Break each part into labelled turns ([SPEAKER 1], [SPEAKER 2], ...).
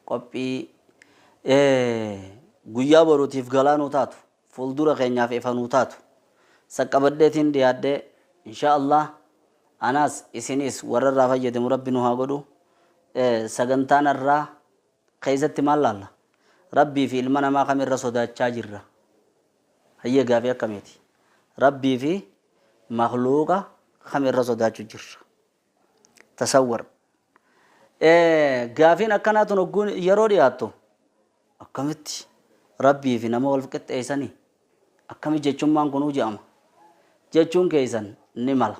[SPEAKER 1] Qophii guyyaa boruutiif galaa nuu taatu, fuuldura keenyaaf ifa nuu taatu saqqabadheetiin dhiyaadhee, insha Allah anaas isinis warra irraa fayyadamu Rabbi nu haa godhu. Sagantaan irraa keessatti maal laalla? Rabbii fi ilma namaa kam irra sodaachaa jirra? Hayyee, gaafii akkamiiti? Rabbii fi makhluuqa kam irra sodaachuu jirra? Tasawwar. Gaafiin akkanaa tun hogguun yeroo dhiyaattu, akkamitti Rabbii fi nama wal qixxeessanii, akkami jechummaan kunuu je'ama jechuun keessan ni mala.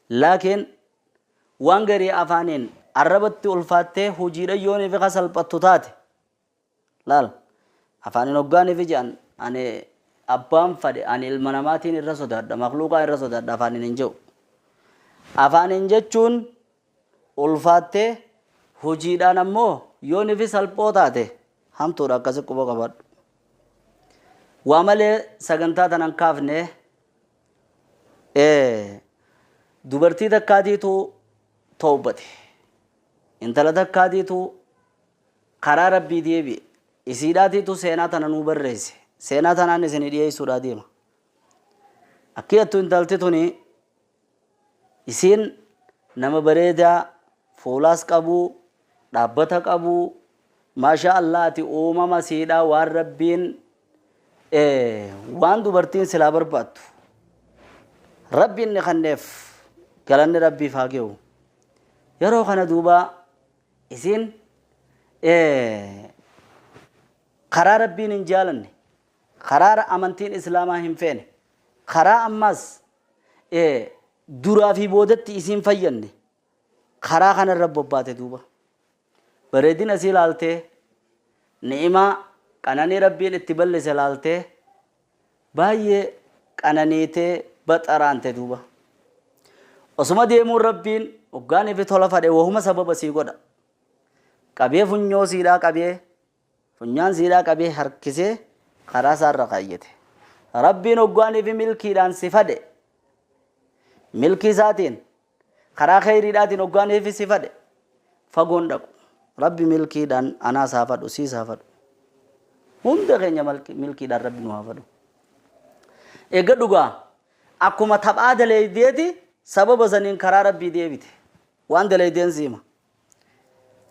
[SPEAKER 1] Laakiin waan garii afaaniin arrabatti ulfaattee hojiidha yoonii fi salphattu taate, laal, afaaniin hoggaanii fi je'an, ani abbaan fadhe ani ilma namaatiin irra sodaadha, makluuqaa irra sodaadha afaaniin hin je'u. Afaaniin jechuun ulfaattee hojiidhaan ammoo yoonii fi salphoo taate hamtuudha. Akkasi quba qabadhu. Waa malee sagantaa tanan kaafne. Dubartii takkaatiitu toobbate, intala takkaatiitu karaa Rabbii deebi'e. Isiidhaatiitu seenaa tana nuu barreesse. Seenaa tanaan isinii dhiyeessuudhaa deema. Akki jettu intalti tuni, isiin nama bareedaa, fuulaas qabuu, dhaabbata qabuu, maashaa Allaati, uumama siidhaa, waan Rabbiin waan dubartiin silaa barbaaddu Rabbiin ni kenneef, galanni Rabbiif haa ge'u. Yeroo kana duuba isiin karaa Rabbiin hin jaalanne, karaa amantiin Islaamaa hin feene, karaa ammaas duraa fi boodatti isiin fayyanne, karaa kanarra bobbaate. Duuba bareedina isii laaltee, ni'imaa qananii Rabbiin itti bal'ise laaltee, baay'ee qananiitee baxaraante. Duuba osuma deemuun Rabbiin hoggaanii fi tola fadhe wahuma sababa sii godha. Qabee funyoo siidhaa qabee, funyaan siidhaa qabee, harkisee karaa isaarra kaayyate. Rabbiin hoggaanii fi milkiidhaan si fadhe, milkii isaatiin karaa kheyriidhaatiin hoggaanii fi si fadhe, fagoon dhaqu. Rabbi milkiidhaan anaas haa fadhu, siis haa fadhu, hunda keenya milkiidhaan Rabbi nu haa fadhu. Eegga dhugaa akkuma taphaa daleeydeeti sababa saniin karaa Rabbii deebite. Waan daleeydeen siima,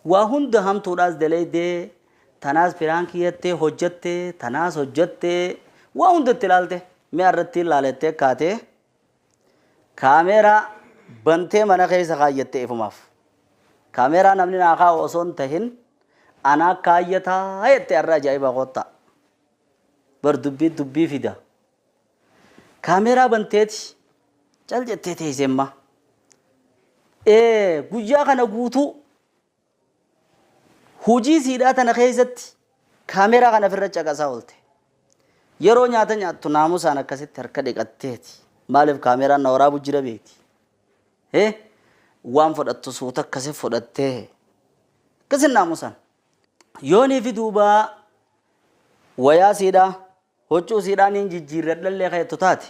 [SPEAKER 1] waa hunda hamtuudhaas daleeydee, tanaas piraankii jettee hojjattee, tanaas hojjattee, waa hunda itti ilaalte. Mi'a irratti ilaalettee kaatee kaameeraa bantee mana keessa kaayyatte ifumaaf. Kaameeraa namni naa kaa'u osoo hin tahin anaa kaayyataa jette. Har'a ajaa'iba, kottaa bar, dubbii dubbii fida. Kaameeraa banteeti cal jettee teessemma. Guyyaa kana guutuu hojii siidhaa tana keessatti kaameeraa kana ofirra caqasaa oolte. Yeroo nyaata nyaattu naamusaan akkasitti harka dhiqatteeti. Maaliif? Kaameeraan na waraabu jira beekti. Waan fudhattu suuta akkasi fudhattee, akkasin naamusaan. Yoonii fi duuba wayaa siidhaa, huccuu siidhaa niin jijjiirradhallee keettu taate,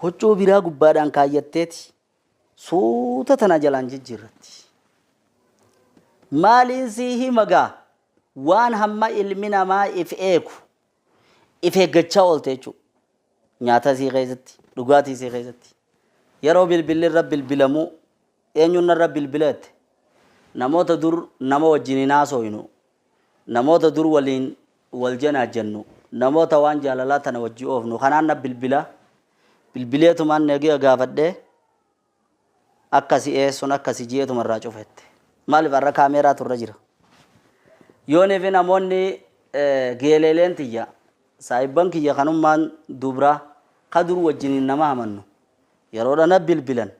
[SPEAKER 1] huccuu biraa gubbaadhaan kaayyatteeti suuta tana jalaan jijjiirratti. Maaliin sii hima gaa, waan hamma ilmi namaa if eegu if eeggachaa oolte jechuudha. Nyaata isii keessatti, dhugaatii isii keessatti. Yeroo bilbilli irra bilbilamuu, eenyuun narra bilbila jette. Namoota dur nama wajjin hin haasofnu, namoota dur waliin wal janaajjannu, namoota waan jaalalaa tana wajji oofnu kanaan na bilbila. Bilbileetumaan nagaya gaafadhee, akkasi sun akkasi ji'eetuma irraa cufette. Maaliif? Har'a kaameeraatu irra jira. Yoonii fi namoonni geeleeleen tiyya, saahibban kiyya kanummaan dubraa ka dur wajjiniin nama hamannu yeroodha na bilbilan.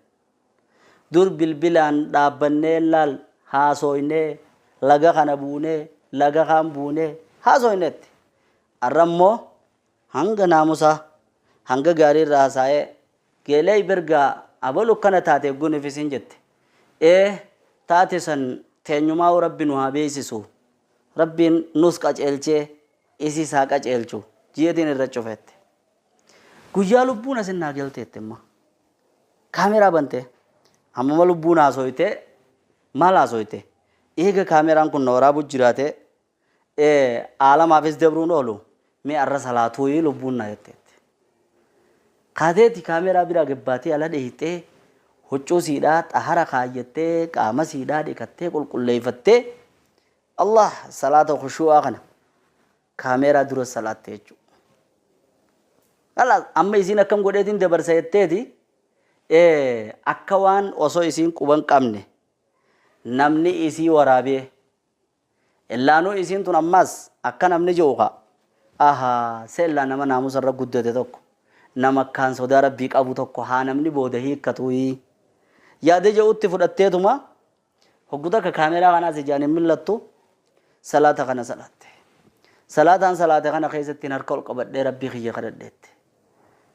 [SPEAKER 1] Dur bilbilaan dhaabbannee laal haasoynee, laga kana buunee, laga kaan buunee haasoyneetti. Har'a immoo hanga naamusaa hanga gaarii irraa hasaa'ee, geelee bergaa abalu akkana taate eegguun isin jette. Ee, taate san teenyumaa Rabbi nu haa beeksisu. Rabbiin nus qaceelchee isis haa qaceelchu ji'eetiin irra cufette. Guyyaa lubbuun asin naa galteette imma. Kaameeraa bantee ammuma lubbuun haasoytee maal haasoyte? Eega kaameraan kun na waraabu jiraate aalamaafis dabruun oolu mee arra salaatuuyi lubbuun na jetteetti. Kaateeti kaameraa biraa gabbaatee ala dheeyxee huccuu siidhaa xahara kaayyattee qaama siidhaa dhiqattee qulqulleeffattee Allah salaata khushuu'aa kana kaameraa dura salaatte jechuudha. Kalaas amma isiin akkam godheetiin dabarsa jetteeti akka waan osoo isiin quban qabne namni isii waraabee illaanuu isiin tun ammaas akka namni jiru ka ahaa seellaa nama naamusa irra guddate tokko nama akkaan sodaa rabbii qabu tokko haa namni booda hiikkatu yaada jedhutti fudhatteetuma hoggu takka kaameraa kanaas ijaan hin mil'attu salaata kana salaatte. Salaataan salaate kana keessatti harka ol qabadhee rabbii kiyya kadhadheette.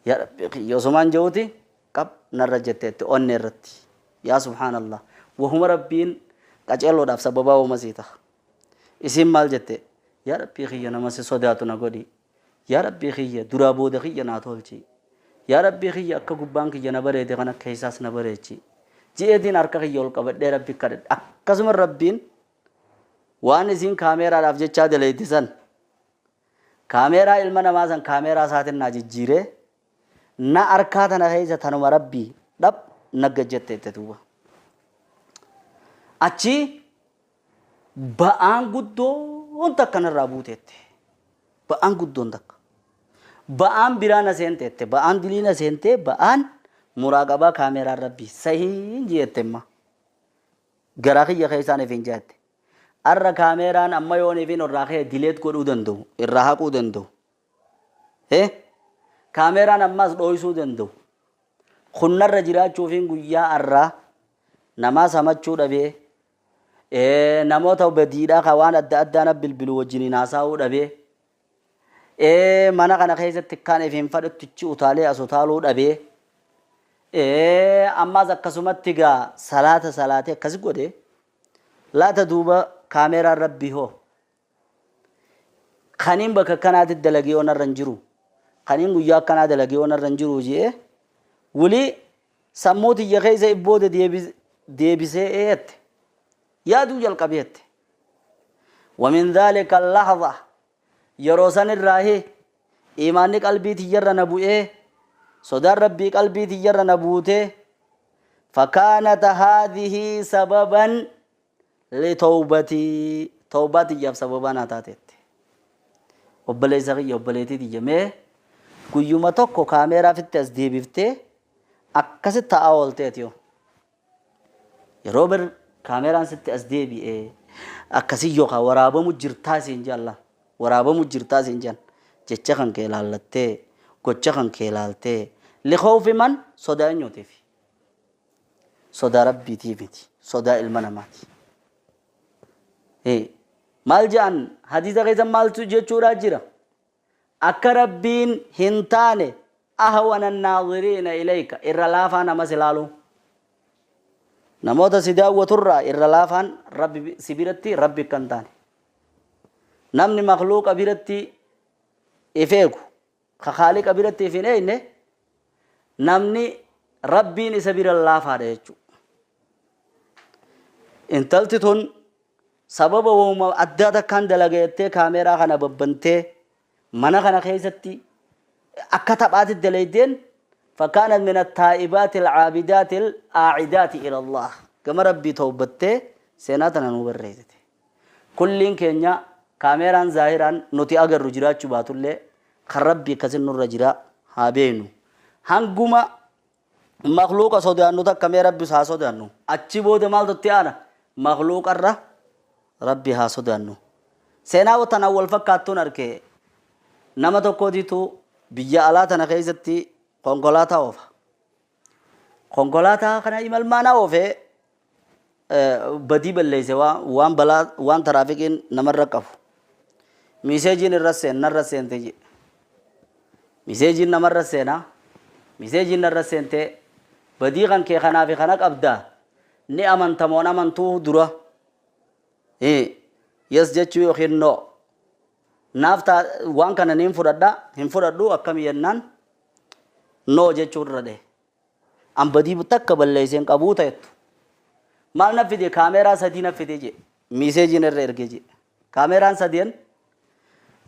[SPEAKER 1] Yaa rabbii kiyya osumaan jedhuti qab narra jetteette onnee irratti. Yaa subhaanallah wahuma rabbiin qaceelloodhaaf sababaa uuma sii ta'a. Isiin maal jette? Yaa rabbii kiyya nama si sodaatu na godhi. Yaa rabbii kiyya duraa booda kiyya naa tolchi. Yaa rabbii kiyya akka gubbaan kiyya na bareede kana keessaas na bareechi. Ji'eetiin harka kiyya ol qabadhee rabbi kadhadhe. Akkasuma rabbiin waan isiin kaameeraadhaaf jechaa daleeyte san kaameeraa ilma namaa san kaameeraa isaatiin naa jijjiiree na harkaa tana keessa tanuma rabbii dhab nagga jetteette duuba. Achi ba'aan guddoon takka narraa buuteette. Ba'aan guddoon takka. Ba'aan biraa na seenteette. Ba'aan dilii na seentee ba'aan muraaqabaa kaameeraan rabbii sahiin jeette imma. Garaa kiyya keessaan ifin jette. Arra kaameeraan amma yoon ifin irraa ka'e dileet godhuu danda'u. Irraa haquu danda'u. Kaameeraan ammas dhooysuu danda'u. Kunnarra jiraachuufiin guyyaa arraa namaa samachuu dhabee namoota badiidhaa ka waan adda addaa na bilbilu wajjiniin haasa'uu dhabee mana kana keessatti kaan ifiin fadhuttichi utaalee as utaaluu dhabee ammas akkasumatti gaa salaata salaatee akkas godhe laata duuba kaameeraan rabbii hoo kaniin bakka akkanaatti dalagee onarra hin jiru kaniin guyyaa akkanaa dalagee onarra hin jiru jee wuli sammuu tiyya keessa ibbooda deebisee eette yaaduu jalqabeette. ومن ذلك اللحظة yeroo san irraahi imaanni qalbii tiyyarra na bu'ee sodaan rabbii qalbii tiyyarra na buutee فكانت هذه سببا لتوبتي توبة tiyyaaf sababaa naa taateette. Obboleessa kiyya obboleettii tiyya mee guyyuma tokko kaameeraa fitti as deebiftee akkasitti taa'aa oolteeti yoo. Yeroo bir kaameeraan sitti as deebi'ee akkasii yookaan waraabamu jirtaa siin jalla waraabamu jirtaa siin jan jecha kan kee ilaallattee gocha kan kee ilaaltee likhawfi man sodaa eenyuutiif sodaa rabbiitiif miti sodaa ilma namaati. Maal jedhan hadiisa keessa maaltu jechuudhaa jira akka rabbiin hin taane ahwana naadiriina ilayka irra laafaa namas ilaalu. Namoota si daawwaturraa irra laafaan rabbi si biratti rabbi kan taane. Namni makluuqa biratti if eegu ka khaaliqa biratti if hin eegne namni rabbiin isa bira laafaadha jechuudha. Intalti tun sababa wahuma addaa takkaan dalageettee kaameeraa kana babbantee mana kana keessatti akka taphaatti dalaydeen فكانت من التائبات العابدات الآعدات إلى الله كما ربي توبته سيناتنا نوبريته كلين كينيا كاميران ظاهرا نتي أجر رجرات شباتولي خربي كسن الرجرا هابينو هنگوما مخلوق صدانو تا كاميرا ربي سا صدانو أچي بود مال تتيانا مخلوق الرا ربي ها صدانو سينا وتناول فكاتون أركي نما تو بيا الله تنخيزتي konkolaataa oofa. Konkolaataa kana imalmaanaa oofee badii balleesse waan balaa waan taraafikiin namarra qabu. Miseejiin irra seen narra seente jedhe. Miseejiin namarra seenaa. Miseejiin narra seentee badii kan kee kanaa fi kana qabdaa ni amantamoon amantuu dura. Yes jechuu yookiin no. Naaf waan kana niin fudhadhaa hin fudhadhu akkami jennaan no jechuu irra dhee. An badii takka balleesseen qabuu ta'ettu. Maal na fide kaameeraa sadii na fide jedhe. Message irra ergee jedhe. Kaameraan sadeen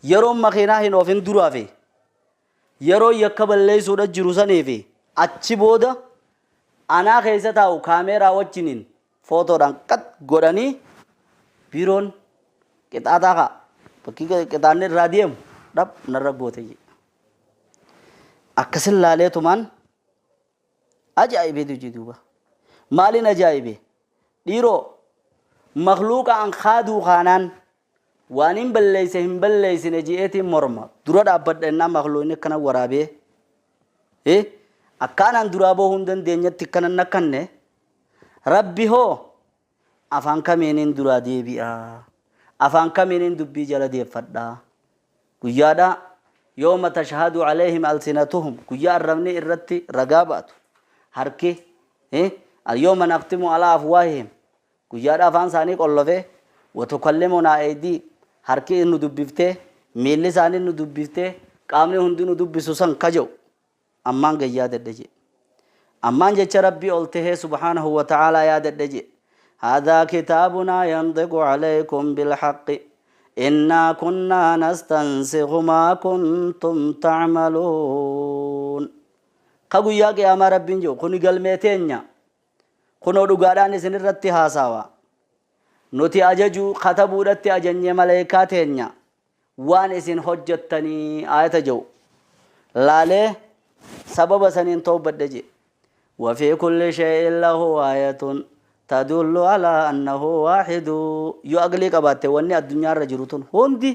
[SPEAKER 1] yeroo makiinaa hin oofin duraa fi yeroo yakka balleessuudha jiru sanii fi achi booda anaa keessa taa'u kaameeraa wajjiniin footoodhaan qat godhanii biiroon qixaaxaa kaa bakki qixaanni irraa deemu dhab narra goote jedhe. Akkasin laaleetumaan ajaa'ibeetu jedhe duuba. Maaliin ajaa'ibe? Dhiiroo makluuqa an kaaduu kaanaan waan hin balleeyse hin balleeysine je'eetiin morma dura dhaabbadha innaan makluuqni akkana waraabee akkaanaan duraa bahuu hin dandeenyetti akkana nakkanne rabbi hoo afaan kamiiniin duraa deebi'a afaan kamiiniin dubbii jala deeffadha guyyaadha yooma tashhadu alayhim alsinatuhum guyyaa arrabni irratti ragaa baatu harki اليوم نختم على أفواههم guyyaadha afaan isaanii qollofee watukallimunaa aydii harki nu dubbiftee miilli isaanii nu dubbiftee qaamni hundi nu dubbisu san kaja'u ammaan gad yaadadhe jedhe. Ammaan jecha rabbii ol tahee subhaanahu wa ta'aalaa yaadadhe jedhe. هذا كتابنا ينطق عليكم بالحق إنا كنا نستنسخ ما كنتم تعملون ka guyyaa qiyaamaa rabbiin jedhu kuni galmee teenya kunoo dhugaadhaan isin irratti haasawa nuti ajajuu katabuudhatti ajanye maleekaa teenya waan isin hojjettanii ayata jedhu laalee sababa saniin tawbadhe jedhe. وفي كل شيء له آية تدل على أنه واحد yoo aqlii qabaatte wanni addunyaa irra jiru tun hundi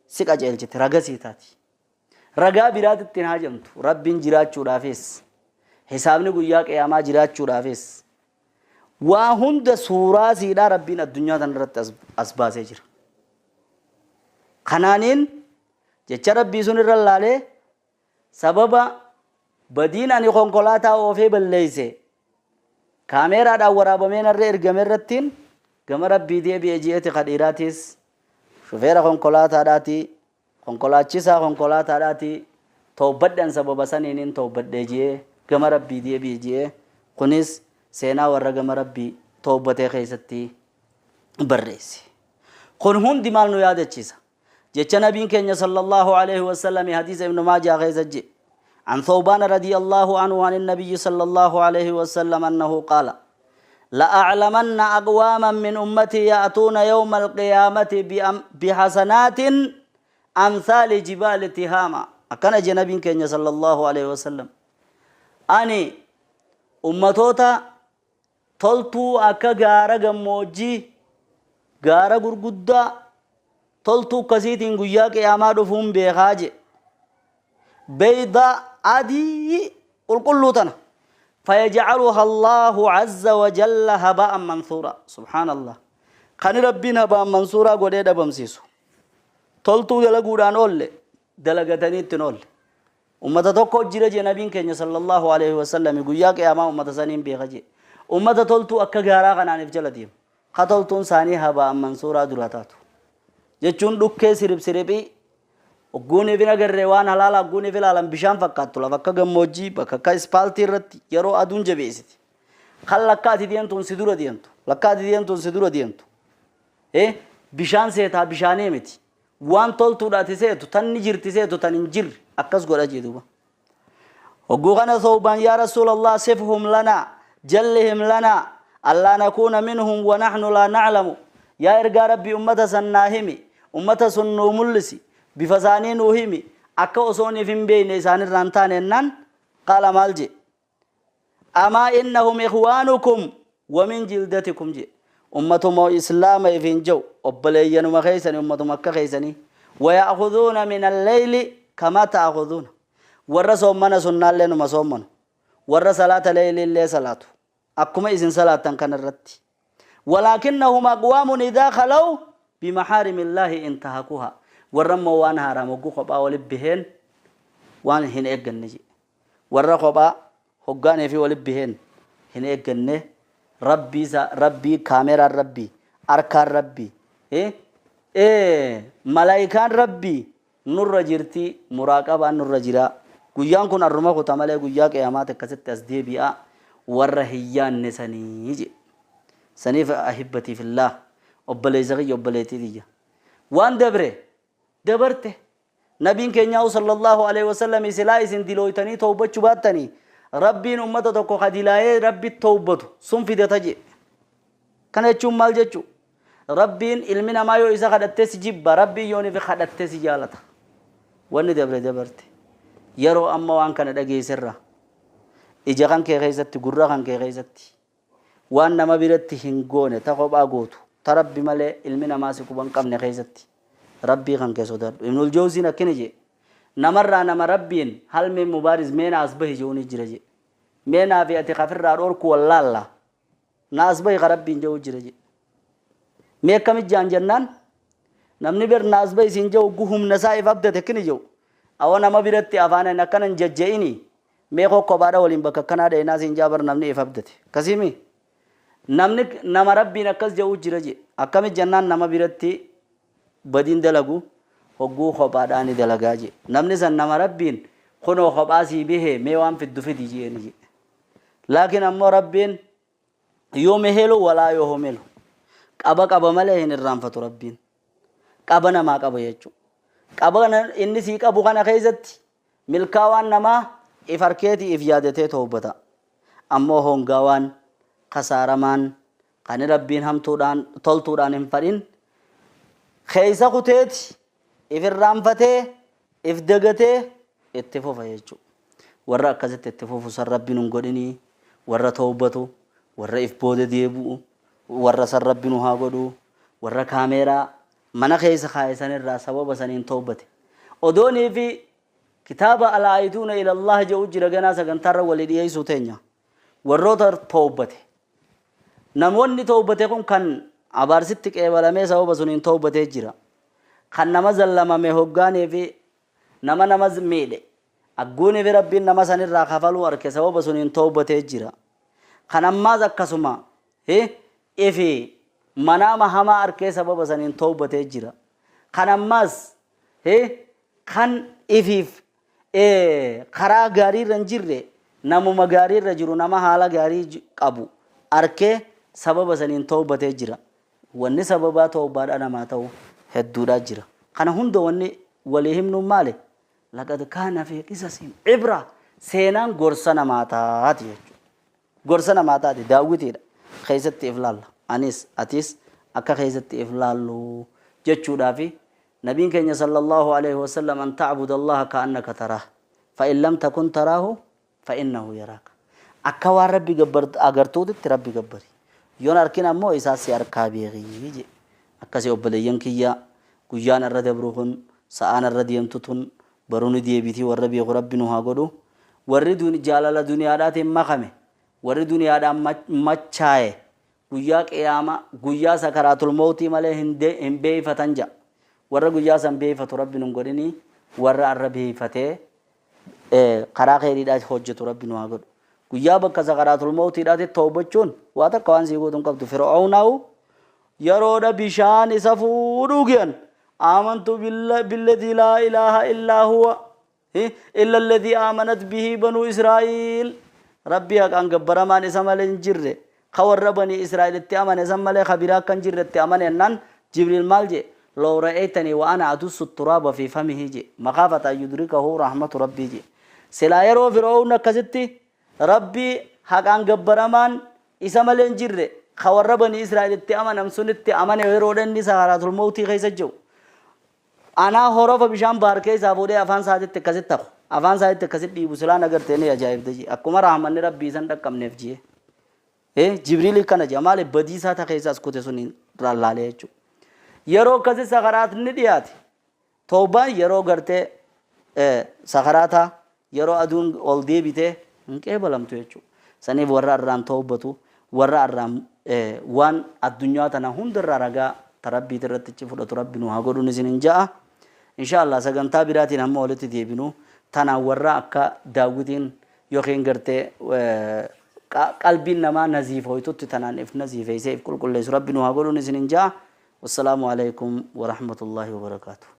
[SPEAKER 1] si qajeelchite raga sii taati. Ragaa biraatitti hin haajamtu rabbiin jiraachuudhaafis hisaabni guyyaa qiyaamaa jiraachuudhaafis waa hunda suuraa siidhaa rabbiin addunyaa tana irratti as baasee jira. Kanaaniin jecha rabbii sun irra laalee sababa badiin ani konkolaataa oofee balleeyse kaameeraadhaan waraabamee narra ergame irrattiin gama rabbii deebi'e ji'eeti kadhiiraatis shufeera konkolaataadhaati konkolaachisaa konkolaataadhaati toobbadhan sababa saniinin toobbadhee ji'ee gama rabbii deebi'e ji'ee kunis seenaa warra gama rabbii toobbatee keessatti barreesse. Kun hundi maal nu yaadachiisa? Jecha nabiin keenya sallallahu alaihi wasallam hadiisa Ibnu Maajaa keessa jedhe. عن ثوبان رضي الله عنه عن النبي صلى الله عليه وسلم أنه قال لأعلمن أقواما من أمتي يأتون يوم القيامة بحسنات أمثال جبال تهامة. أكن جنبين كenya صلى الله عليه وسلم أني أمتوتا toltuu akka gaara gammoojjii gaara gurguddaa toltuu akkasiitiin guyyaa qiyaamaa dhufuun beekaa je. بيضاء عادي qulqulluu tana فيجعلها الله عز وجل هباء منثورا. سبحان الله kan rabbiin هباء منثورا godhee dhabamsiisu toltuu dalaguudhaan oolle dalagatanii ittiin oolle ummata tokko jira jee nabiin keenya sallallahu alaihi wasallam guyyaa qiyaamaa ummata saniin beeka jee ummata toltuu akka gaaraa kanaaniif jala deemu ka toltuun isaanii هباء منثورا dura taatu jechuun dhukkee sirib siriphii ogguuniif hin agarree waan halaala ogguuniif ilaalan bishaan fakkaattu lafa akka gammoojjii bakka akka ispaaltii irratti yeroo aduun jabeessiti kan lakka ati deemtuun si dura deemtu lakka ati deemtuun si dura deemtu bishaan seetaa bishaanii miti waan toltuudha ati seetu tan ni jirti seetu tan hin jirre akkas godha jee duuba. Hogguu kana Thawbaan yaa Rasuulallah sifhum lanaa jallihim lanaa allaa nakuuna minhum wa nahnu laa naclamu yaa ergaa rabbii ummata san naa himi ummata sun nuu mul'isi bifa isaanii nuu himi akka osooniif hin beeyne isaanirraa hin taane jennaan qaala maal je amaa innahum ikhwaanukum wa min jildatikum je ummatuma islaama ifiin jau obboleeyyanuma keeysani ummatuma akka keeysanii waya'khudhuuna min alleyli kamaa ta'khudhuuna warra soommana sunnaallee numa soommanu warra salaata leyliillee salaatu akkuma isin salaattan kana irratti walaakinnahum aqwaamun idaa khalaw bimaxaarimi illaahi intahakuha warra immoo waan haaraam hogguu kophaa walit biheen waan hin eegganne jedhe warra kophaa hoggaanii fi walit biheen hin eegganne rabbii isa rabbii kaameraan rabbii harkaan rabbii malaayikaan rabbii nurra jirti muraaqabaan nurra jira guyyaan kun arruma kuta malee guyyaa qiyaamaati akkasitti as deebi'a warra hin yaanne sanii jedhe. Saniif ahibbatii fillah Obboleessa kiyya, obboleettii tiyya, waan dabre dabarte. Nabiin keenyaa'u sallallahu alaihi wasallam silaa isin dilooytanii tawbachuu baattanii, Rabbiin ummata tokko ka dilaayee Rabbi tawbatu sun fidata jee. Kana jechuun maal jechuu? Rabbiin ilmi namaa yoo isa kadhattee si jibba, Rabbiin yoo nifi kadhattee si jaalata. Wanni dabre dabarte. Yeroo amma waan kana dhageesserra, ija kan kee keessatti, gurra kan kee keessatti, waan nama biratti hin goone, ta kophaa gootu, ta Rabbi malee ilmi namaa si quban qabne keessatti Rabbii kan kee sodaadhu. Ibnul Jawziin akkina jee: namarraa nama Rabbiin halmeen mubaaris mee na as bahi je'uuni jira jee. Mee naa fi ati kafirraa dhorku wallaalla, na as bahi ka Rabbiin je'u jira jee. Mee akkamit jaan jennaan, namni ber na as bahi siin je'u gu humna isaa if abdate akkini je'u awa nama biratti afaanan akkana hin jajja'ini, mee kokkobaadha waliin bakka akkanaa dheenaa siin jaa bar. Namni if abdate akkasiimi. Namni nama Rabbiin akkas je'u jira jee. Akkamit jennaan, nama biratti badiin dalagu hogguu kophaadhaa ni dalagaa jee. Namni san nama Rabbiin kunoo kophaa sii bihee, mee waan fiddu fidi jeeni jee. Laakiin ammoo Rabbiin yumhilu walaa yuhmilu, qaba qaba malee hin irraanfatu. Rabbiin qaba namaa qaba jechuu. Qaba inni sii qabu kana keessatti milkaawaan namaa if harkeetii if yaadatee toobbata. Ammoo hongaawaan, kasaaramaan, kan Rabbiin hamtuudhaan toltuudhaan hin fadhin, keessa kuteeti if irraanfatee if dagatee itti fufa jechuu. Warra akkasitti itti fufu san Rabbi nun godhinii. Warra toobbatu, warra if booda deebi'u, warra san Rabbi nu haa godhu. Warra kaameeraa mana keessa kaa'e sanirraa sababa saniin toobbate. Odoonii fi kitaaba alaayiduuna ilallah jedhu jira, ganaa sagantaarra walii dhiyeessuu teenya. Warroota toobbate, namoonni toobbate kun kan abaarsitti qeebalamee sababa suniin toobbatee jira, kan nama zallamame hoggaanii fi nama miidhe agguunii fi Rabbiin nama sanirraa kafaluu arke sababa suniin toobbatee jira, kan ammaas akkasuma ifi manaama hamaa arkee sababa saniin toobbatee jira, kan ammaas kan ifiif karaa gaariirra hin jirre, namuma gaariirra jiru, nama haala gaarii qabu arkee sababa saniin toobbatee jira. Wanni sababaa toobbaadha namaa ta'u hedduudha jira. Kana hunda wanni walii himnuun maali? Laqad kaana fi qisasihim ibra. Seenaan gorsa namaa taati jechuudha. Gorsa namaa taati. Daawwitiidha keessatti if laalla. Anis atis akka keessatti if laallu jechuudhaafi. Nabiin keenya sallallahu alaihi wasallam, an ta'buda Allaha ka'annaka taraah, fa in lam takun taraahu fa innahu yaraaka. Akka waan Rabbi agartuutitti Rabbi gabbari, yoon arkin ammoo isaa si arkaa beekii je. Akkasi obboleeyyan kiyya, guyyaan irra dabru kun, sa'aan irra deemtu tun baruni deebitii. Warra beeku Rabbi nu haa godhu. Warri jaalala duniyaadhaatiin makame, warri duniyaadhaan machaaye, guyyaa qiyaama, guyyaa sakaraatul mawtii malee hin beeyfatan ja'a. Warra guyyaa san beeyfatu Rabbi nun godhini. Warra arra beeyfatee karaa kheyriidhaa hojjetu Rabbi nu haa godhu. Guyyaa bakka sakaraatul mawtiidhaatti tawbachuun waa takka waan sii gootu hin qabdu. Fir'aawnaawu yeroodha bishaan isa fuudhuu ge'an, aamantu billadii laa ilaaha illaa huwa illa alladhii aamanat bihi banuu Israa'iil, Rabbii haqaan gabbaramaan isa malee hin jirre, ka warra banii Israa'elitti amane san malee ka biraa akka hin jirretti amane jennaan, Jibriil maal jee? Law ra'aytanii wa ana adussu turaaba fi famihi jee, makaafata an yudrikahu rahmatu rabbii jee. Silaa yeroo Fir'awn akkasitti Rabbii haqaan gabbaramaan isa malee hin jirre, ka warra banii Israa'elitti amanam sunitti amane, yeroo inni sakaraatul mawtii keessa jiru, anaa horofa bishaan bahar keessaa fuudhee afaan isaatitti akkasitti taqu, afaan isaatitti akkasitti dhiibu silaan agartee ni ajaa'ibda jee. Akkuma rahmanni Rabbii isan dhaqqabneef jee. Jibriil kana jee. Maali? Badii isaa ta keessaas kute sun lallaalee jechuudha. Yeroo akkasi sakaraatni dhiyaate, toobaan yeroo gartee sakaraataa, yeroo aduun ol deebitee hin qeebalamtu jechuudha. Saniif warra irraan toobatu, warra irraan waan addunyaa tana hundarraa ragaa ta Rabbiit irratti fudhatu Rabbi nu haa godhuun isin hin ja'a. Insha Allah sagantaa biraatiin hamma walitti deebinu, tanaan warra akka daawwitiin yookiin gartee qalbiin namaa naziifooytutti tanaan if naziifeessee if qulqulleessu Rabbi nu haa godhuun isin hin ja'a. Wassalaamu alaikum warahmatullahi wabarakaatuh.